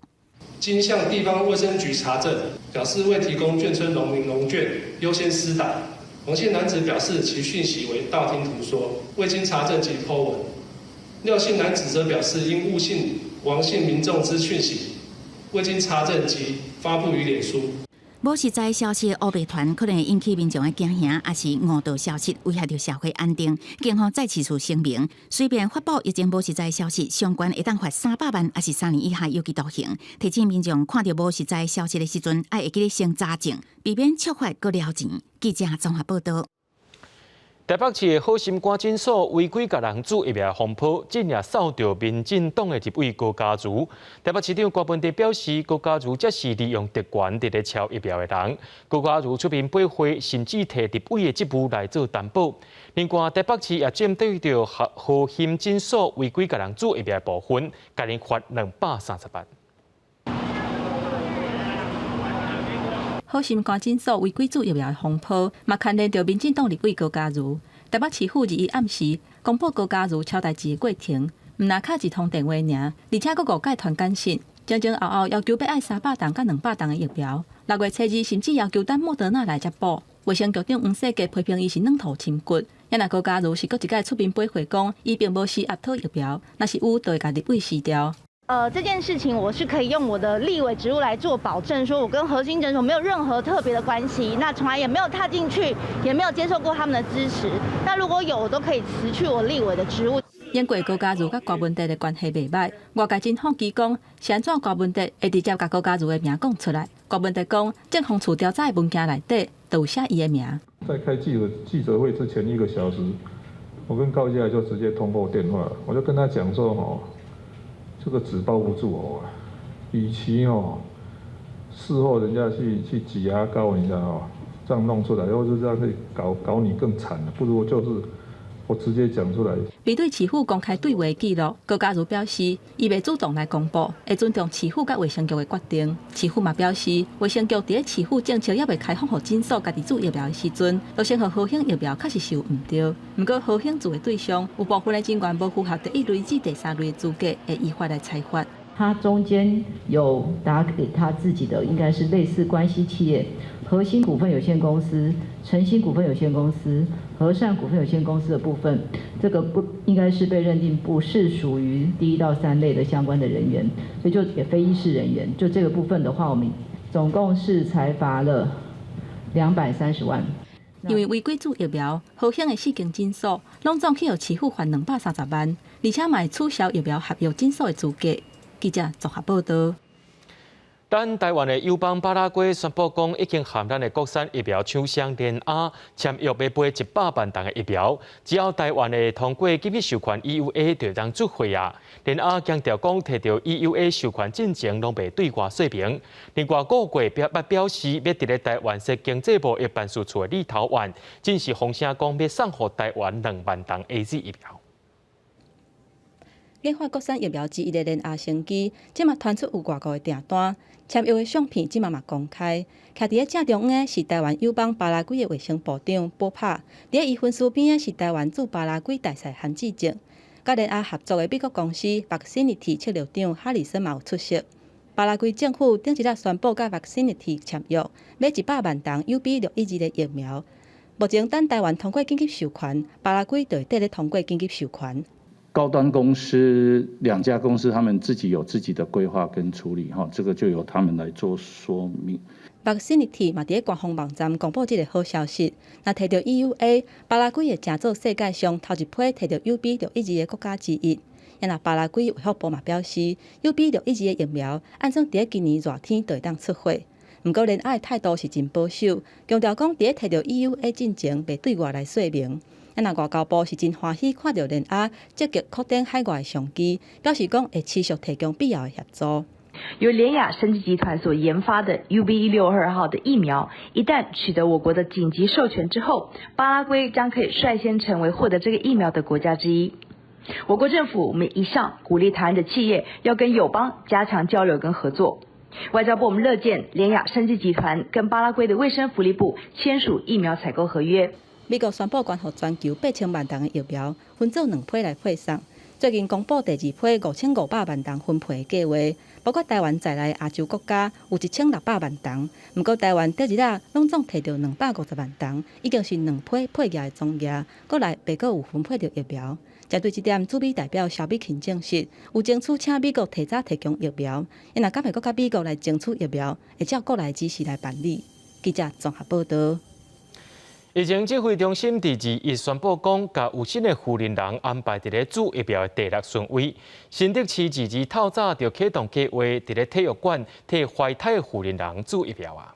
經向地方衛生局查證，表示未提供眷村農民農券優先施打。王姓男子表示其訊息為道聽途說，未經查證即 po 文。廖姓男子則表示因誤信王姓民眾之訊息，未經查證即發布於臉書。無實在消息烏白傳，可能會引起民眾的驚嚇，抑是誤導消息，危害著社會安定。警方再次出聲明，隨便發布疫情無實在消息，相關會當罰300萬，抑是3年以下有期徒刑。提醒民眾看著無實在消息的時陣，愛會記得先查證，避免觸法閣撩錢。記者綜合報道。台北市的好心肝診所違規共人注疫苗風波，這也掃著民進黨的立委高嘉瑜。台北市長柯文哲表示，高嘉瑜這是利用特權佇咧抄疫苗的人。高嘉瑜出面掰貨，甚至提立委的職務來做擔保。另外，台北市也針對著好心診所違規共人注疫苗的部分，共𪜶罰230萬。好心肝診所違規注疫苗的風波，嘛牽連著民進黨立委高嘉瑜。台北市府21暗時公布高嘉瑜抄代誌的過程，毋但敲一通電話爾，而且閣誤解傳簡訊，前前後後要求欲愛300筒佮200筒的疫苗。6月初2，甚至要求等莫德納來才補。衛生局長黃世傑批評伊是軟塗深掘。也若高嘉瑜是閣一擺出面掰貨講，伊並無施壓討疫苗，若是有，就會共立委辭掉。這件事情我是可以用我的立委職務來做保證，說我跟核心診所沒有任何特別的關係，那從來也沒有踏進去，也沒有接受過他們的支持。那如果有，我都可以辭去我立委的職務。因過高嘉瑜佮柯文哲的關係袂䆀，外界真好奇講是按怎柯文哲會直接共高嘉瑜的名講出來。柯文哲講，政風處調查的文件內底都有寫伊的名。在開記者會之前一個小時，我跟高嘉瑜就直接通過電話，我就跟他講說：吼。這個紙包不住火啊！與其哦，事後人家去擠牙膏，你知道哦，這樣弄出來，或者這樣去搞搞你更慘，不如就是我直接講出來。面對市府公開對話記錄，高嘉瑜表示，伊袂主動來公布，會尊重市府佮衛生局的決定。市府嘛表示，衛生局佇咧市府政策猶未開放予診所家己注疫苗的時陣，就先予和興疫苗確實是有毋對。毋過和興注的對象有部分的人員無符合第一類至第三類的資格，會依法來裁罰。他中間有打給他自己的，應該是類似關係企業，核心股份有限公司、誠心股份有限公司、和善股份有限公司的部分，這個不應該是被認定不是屬於第一到三類的相關的人員，所以就也非醫事人員。就這個部分的話，我們總共是裁罰了230萬。因為違規注疫苗，和興的四間診所攏總去予市府罰230萬，而且嘛會取消疫苗合約診所的資格。記者綜合報道。咱台灣的友邦巴拉圭宣布講，已經和咱的國產疫苗廠商聯亞簽約欲買100萬筒的疫苗，只要台灣會通過緊急授權 EUA 就會當出貨啊。聯亞強調講，提著 EUA 授權進前攏袂對外說明。另外，谷歌表示，欲佇咧台灣設經濟貿易辦事處的立陶宛，正式放聲講欲送予台灣2萬筒 AZ 疫苗。研發國產疫苗之一的聯亞生技，這馬傳出有外國的訂單，簽約的相片這馬嘛公開。徛佇咧正中央的是台灣友邦巴拉圭的衛生部長波帕，佇咧伊分書邊的是台灣駐巴拉圭大使韓志正，佮聯亞合作的美國公司 Vaxxinity 策略長哈里森嘛有出席。巴拉圭政府頂一日宣布佮 Vaxxinity 簽約，買100萬筒 UB 612的疫苗。目前等台灣通過緊急授權，巴拉圭就會綴咧通過緊急授權。高端公司兩家公司，他們自己有自己的規劃跟處理，哈，這個就由他們來做說明。 Vaxxinity 嘛佇咧官方網站公布這個好消息，若提著 EUA，巴拉圭會成做世界上頭一批提著 UB 612的國家之一。也若巴拉圭衛福部嘛表示，UB 612的疫苗按算佇咧今年熱天就會當出貨。毋過聯亞的態度是真保守，強調講佇咧提著 EUA 進前，袂對外來說明。啊，若外交部是真歡喜看著聯亞積極擴展海外商機，表示講會持續提供必要的協助。由聯亞生技集團所研發的 UB 162號的疫苗，一旦取得我國的緊急授權之後，巴拉圭將可以率先成為獲得這個疫苗的國家之一。我國政府我們一向鼓勵台灣的企業要跟友邦加強交流跟合作。外交部我們樂見聯亞生技集團跟巴拉圭的衛生福利部簽署疫苗採購合約。美國宣布捐予全球8000萬劑的疫苗，分做兩批來配送。最近公布第二批5500萬劑分配的計劃，包括台灣在內亞洲國家有1600萬劑。毋過台灣這日仔攏總提著250萬劑，已經是兩批配額的總額，國內袂閣有分配著疫苗。針對這點，駐美代表蕭美琴證實，有爭取請美國提早提供疫苗，𪜶若敢會閣佮美國來爭取疫苗，會照國內指示來辦理。記者綜合報道。疫情指揮中心佇21宣布講，共有新的婦人人安排佇咧注疫苗的第六順位。新竹市22透早就啟動計劃，佇咧體育館替懷胎的婦人人注疫苗啊。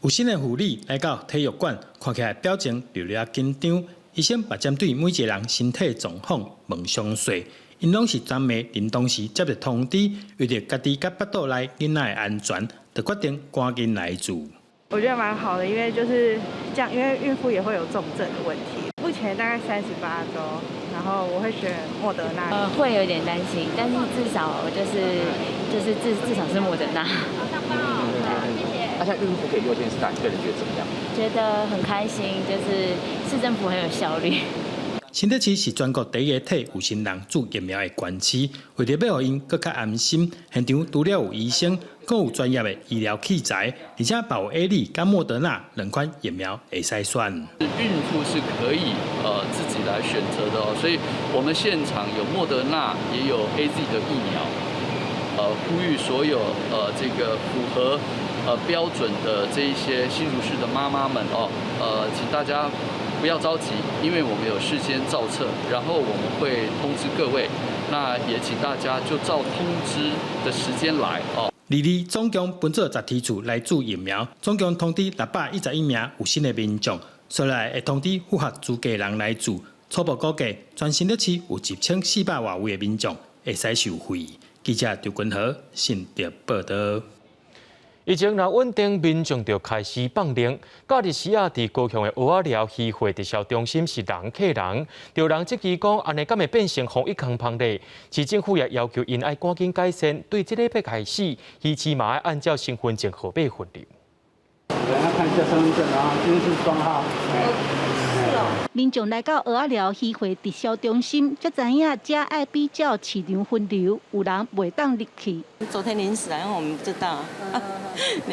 有新的婦女來到體育館，看起來表情略略緊張。醫生嘛針對每一個人身體狀況問詳細，𪜶攏是昨暝臨當時接著通知，為著家己佮腹肚內囡仔的安全，就決定趕緊來注。我覺得蠻好的，因為就是這樣，因為孕婦也會有重症的問題。目前大概38週，然後我會選莫德納。會有點擔心，但是至少就是至少是莫德納。那像孕婦可以優先施打，你個人覺得怎麼樣？覺得很開心，就是市政府很有效率。新竹市是全國第一個替有心人注疫苗的縣市，為著欲予𪜶閣較安心，現場除了有醫生，閣有專業的醫療器材，而且嘛有 AZ 佮莫德納兩款疫苗會使選。孕婦是可以自己來選擇的哦，所以我們現場有莫德納，也有 AZ 的疫苗，呼籲所有這個符合標準的這一些新竹市的媽媽們哦，請大家不要着急，因為我們有事先造冊，然後我們會通知各位，那也請大家就照通知的時間來哦。22總共分做10梯次來注疫苗，總共通知611名有身的民眾，紲來會通知符合資格人來注。初步估計，全新竹市有1400外位的民眾會使受惠。記者張君和新竹報道。疫情若穩定，民眾就開始放量。假日時仔，佇高雄的蚵仔寮漁貨直銷中心是人客人，有人質疑講，按呢敢會變成防疫空芳咧？市政府也要求𪜶愛趕緊改善，對這禮拜開始，魚市嘛愛按照身份證號碼分流。等下看一下身份證啊，這是雙號。民眾來到蚵仔寮漁貨直銷中心，才知影遮愛比照市場分流，有人袂當入去。昨天臨時來，因為我們不知道，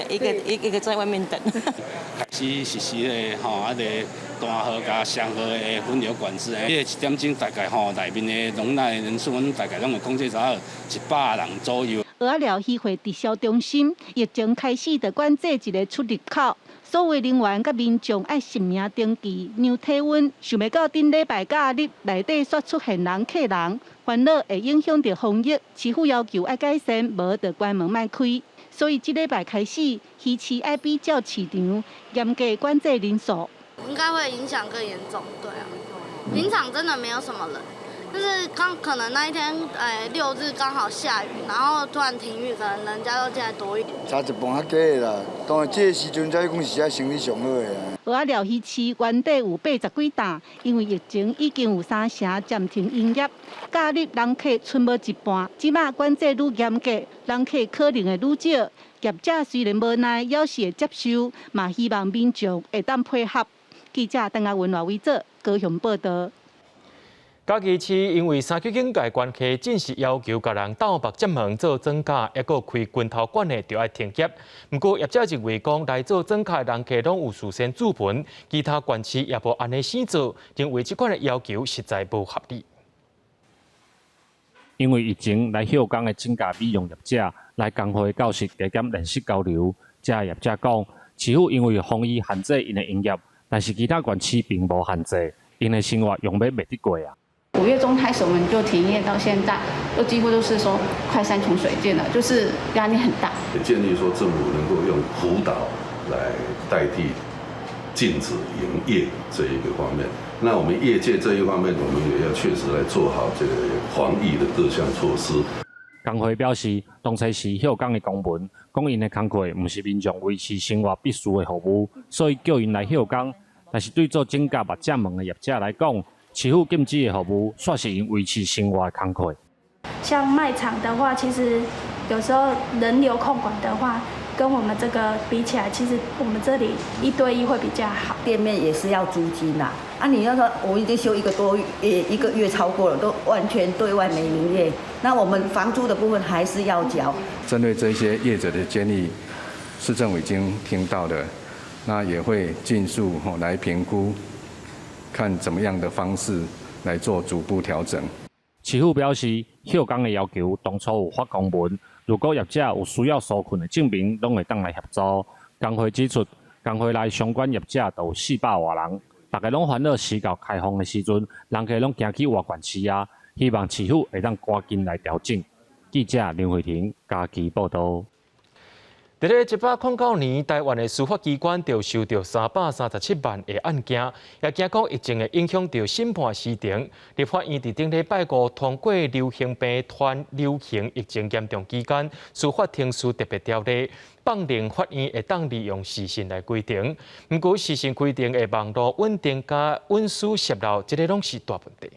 一個一個一個在外面等。開始實施的吼，啊個單號佮雙號的分流管制，彼個1點鐘大概吼內面的容納的人數，阮大概攏會控制在100人左右。蚵仔寮漁貨直銷中心疫情開始就管制一個出入口。所有人員佮民眾愛實名登記、量體溫，想袂到頂禮拜假日內底煞出現人客人，煩惱會影響著防疫，市府要求愛改善，無就關門莫開。所以這禮拜開始，魚市愛比照市場嚴格管制人數。應該會影響更嚴重，對啊，平常真的沒有什麼人，但是剛可能那一天，6日剛好下雨，然後突然停雨，可能人家都進來多一點。差一半較低啦，當然這個時陣才講是遮生意上好的啊。蚵仔寮魚市原底有80幾擔，因為疫情已經有三成暫停營業。假日人客賰無一半，這馬管制愈嚴格，人客可能會愈少。業者雖然無奈，猶是會接受，嘛希望民眾會當配合。記者鄧亞文、賴偉哲高雄報道。嘉義市因為三級警戒關係，正式要求共人鬥目針門做裝甲，抑閣開拳頭館的就愛停業。毋過業者認為講來做裝甲的人客攏有事先注文，其他縣市也無按呢死做，認為這款的要求實在無合理。因為疫情來歇工的整甲美容業者來工會教室加減練習交流，這業者講，市府因為防疫限制𪜶的營業，但是其他縣市並無限制，𪜶的生活用欲袂得過啊。5月中開始我們就停業到現在，都幾乎都是說快山窮水盡了，就是壓力很大。建議說政府能夠用輔導來代替禁止營業這一個方面。那我們業界這一方面，我們也要確實來做好這個防疫的各項措施。工會表示，當初時歇工的公文，講𪜶的工課毋是民眾維持生活必須的服務，所以叫𪜶來歇工。但是對做整甲目針門的業者來講，市府禁止的服務，煞是𪜶維持生活的工課。像賣場的話，其實有時候人流控管的話，跟我們這個比起來，其實我們這裡一對一會比較好。店面也是要租金啦，啊，你要說我已經休一個多月，一個月超過了，都完全對外沒營業，那我們房租的部分還是要繳。針對這些業者的建議，市政府已經聽到了，那也會盡速來評估，看怎麼樣的方式來做逐步調整。市府表示，歇工的要求當初有發公文，如果業者有需要紓困的證明，攏會當來協助。工會指出，工會內相關業者都有400外人，逐家攏煩惱時到開放的時陣，人客攏驚去外縣市啊，希望市府會當趕緊來調整。記者林慧婷嘉義報導。佇咧109年，台灣的司法機關就收著337萬个案件，也驚講疫情會影響著審判時程。立法院佇頂禮拜五通過流行病傳流行疫情嚴重期間，司法程序特別條例，放任法院會當利用視訊來開庭。毋過視訊開庭的網路穩定佮隱私洩露，這個攏是大問題。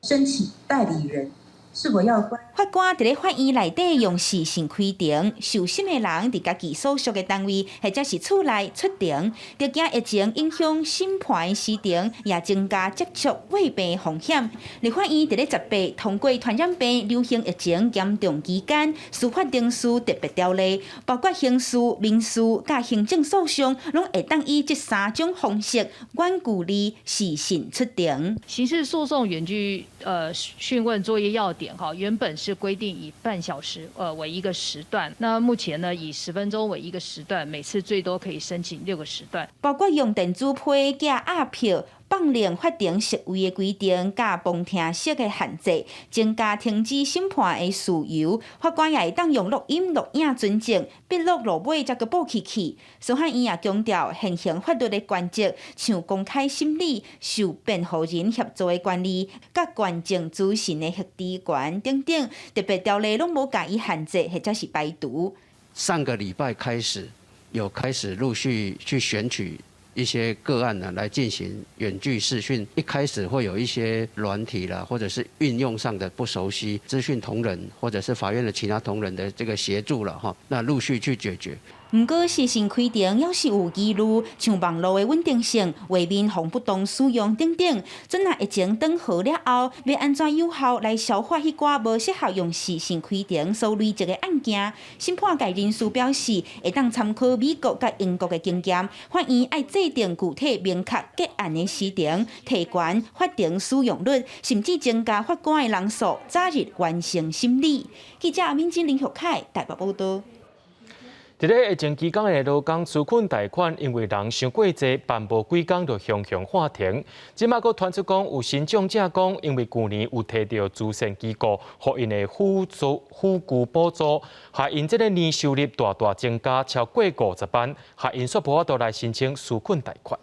申請代理人。是否要關？法官佇咧法院內底用視訊開庭，受審的人佇家己所屬的單位或者是厝內出庭，著驚疫情影響審判時程，也增加接觸患病風險。立法院佇咧18通過傳染病流行疫情嚴重期間司法程序特別條例，包括刑事、民事佮行政訴訟，攏會當以這三種方式遠距離視訊出庭。刑事訴訟遠距訊問作業要點。哈，原本是規定以半小時為一個時段，那目前呢以10分鐘為一個時段，每次最多可以申請六個時段。包括用電子批寄押票、放任法庭席位的規定，佮旁聽席的限制，增加停止審判的事由。法官也會當用錄音、錄影存證，筆錄落尾才閣補起去。司法院也強調現行法律的原則，像公開審理、受辯護人協助的權利、佮觀證資訊的核知權等等，特別條例攏無共伊限制或者是排除。上個禮拜開始，有開始陸續去選取一些個案呢，來進行遠距視訊。一開始會有一些軟體啦，或者是運用上的不熟悉，資訊同仁或者是法院的其他同仁的這個協助了哈，那陸續去解決。毋過視訊開庭猶是有疑慮，像網路的穩定性、畫面予不當使用等等。陣若疫情轉好了後，欲按怎有效來消化彼寡無適合用視訊開庭所累積的案件？審判界人士表示，會當參考美國佮英國的經驗，法院愛制定具體明確結案的時程，提懸法庭使用率，甚至增加法官的人數，早日完成審理。記者阿敏晶、林玉凱台北報導。佇咧疫情期間的勞工紓困貸款，因為人傷過濟，辦無幾工就雄雄喊停。這馬閣傳出講有身障者講，因為舊年有提著慈善機構，予𪜶的輔助輔具補助，害𪜶這个年收入大大增加超過50萬，害𪜶煞無法度來申請紓困貸款。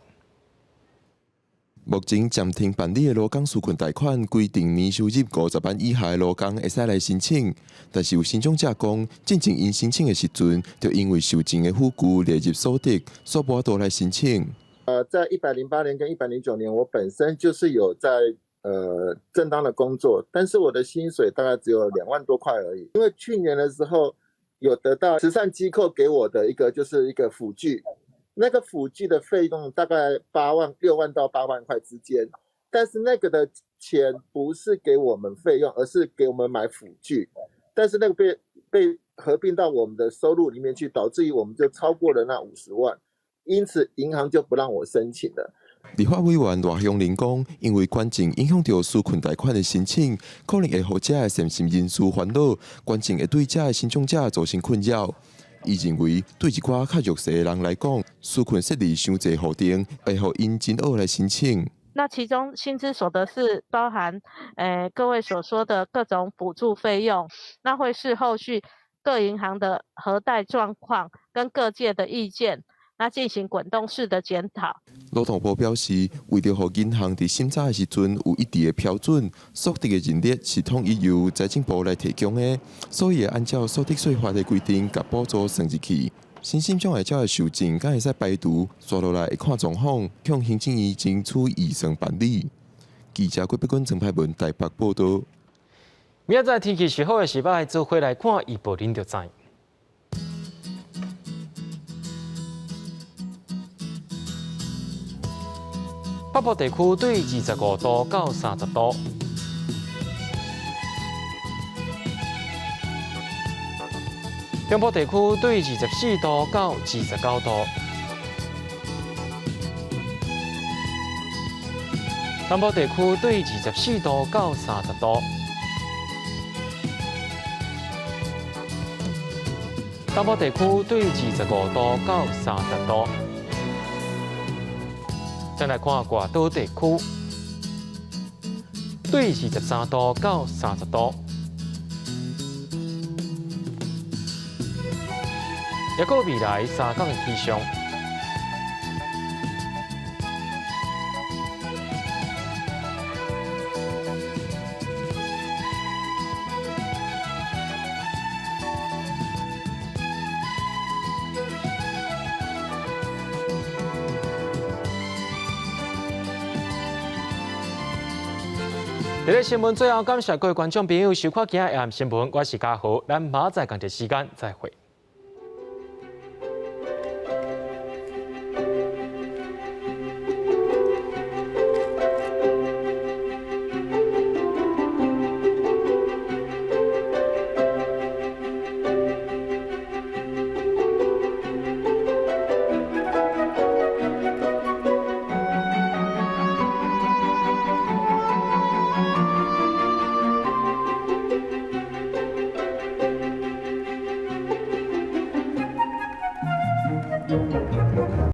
目前暫停辦理的勞工紓困貸款規定，年收入50萬以下的勞工會使來申請。但是有身障者講，進前𪜶申請的時陣，就因為受贈的輔具列入所得，所以無法度來申請。在108年跟109年，我本身就是有在正當的工作，但是我的薪水大概只有2萬多塊而已。因為去年的時候有得到慈善機構給我的一個就是一個輔具。那個輔具的費用大概8萬6萬到8萬塊之間，但是那個的錢不是給我們費用，而是給我們買輔具，但是那個被合併到我們的收入裡面去，導致於我們就超過了那50萬，因此銀行就不讓我申請了。立法委員賴香伶講，因為捐贈影響著紓困貸款的申請，可能會予遮的善心人士煩惱，捐贈會對遮的身障者造成困擾。伊認為，對一寡較弱勢的人來講，紓困設立傷濟戶頂，會予𪜶真惡來申請。那其中薪資所得是包含，各位所說的各種補助費用，那會視後續各銀行的核貸狀況跟各界的意見，那進行滾動式的檢討。勞動部表示，為著予銀行佇審查的時陣有一致的標準，所得的認列是統一由財政部來提供的，所以會按照所得稅法的規定，共補助算入去。身心障礙者的受贈，敢會使排除，紲落來會看狀況，向行政院爭取預算辦理。記者郭碧君、曾派文台北報道。明仔載天氣是好的時擺，做伙來看預報，恁就知。北部地區對25度到30度。中部地區對24度到29度。南部地區對24度到30度。東部地區對25度到30度。再來看外島地區，對23度到30度。抑閣未來3工的氣象。佇咧新聞最後，感謝各位觀眾朋友收看今仔日的新聞，我是嘉豪，咱明仔載仝一時間再會。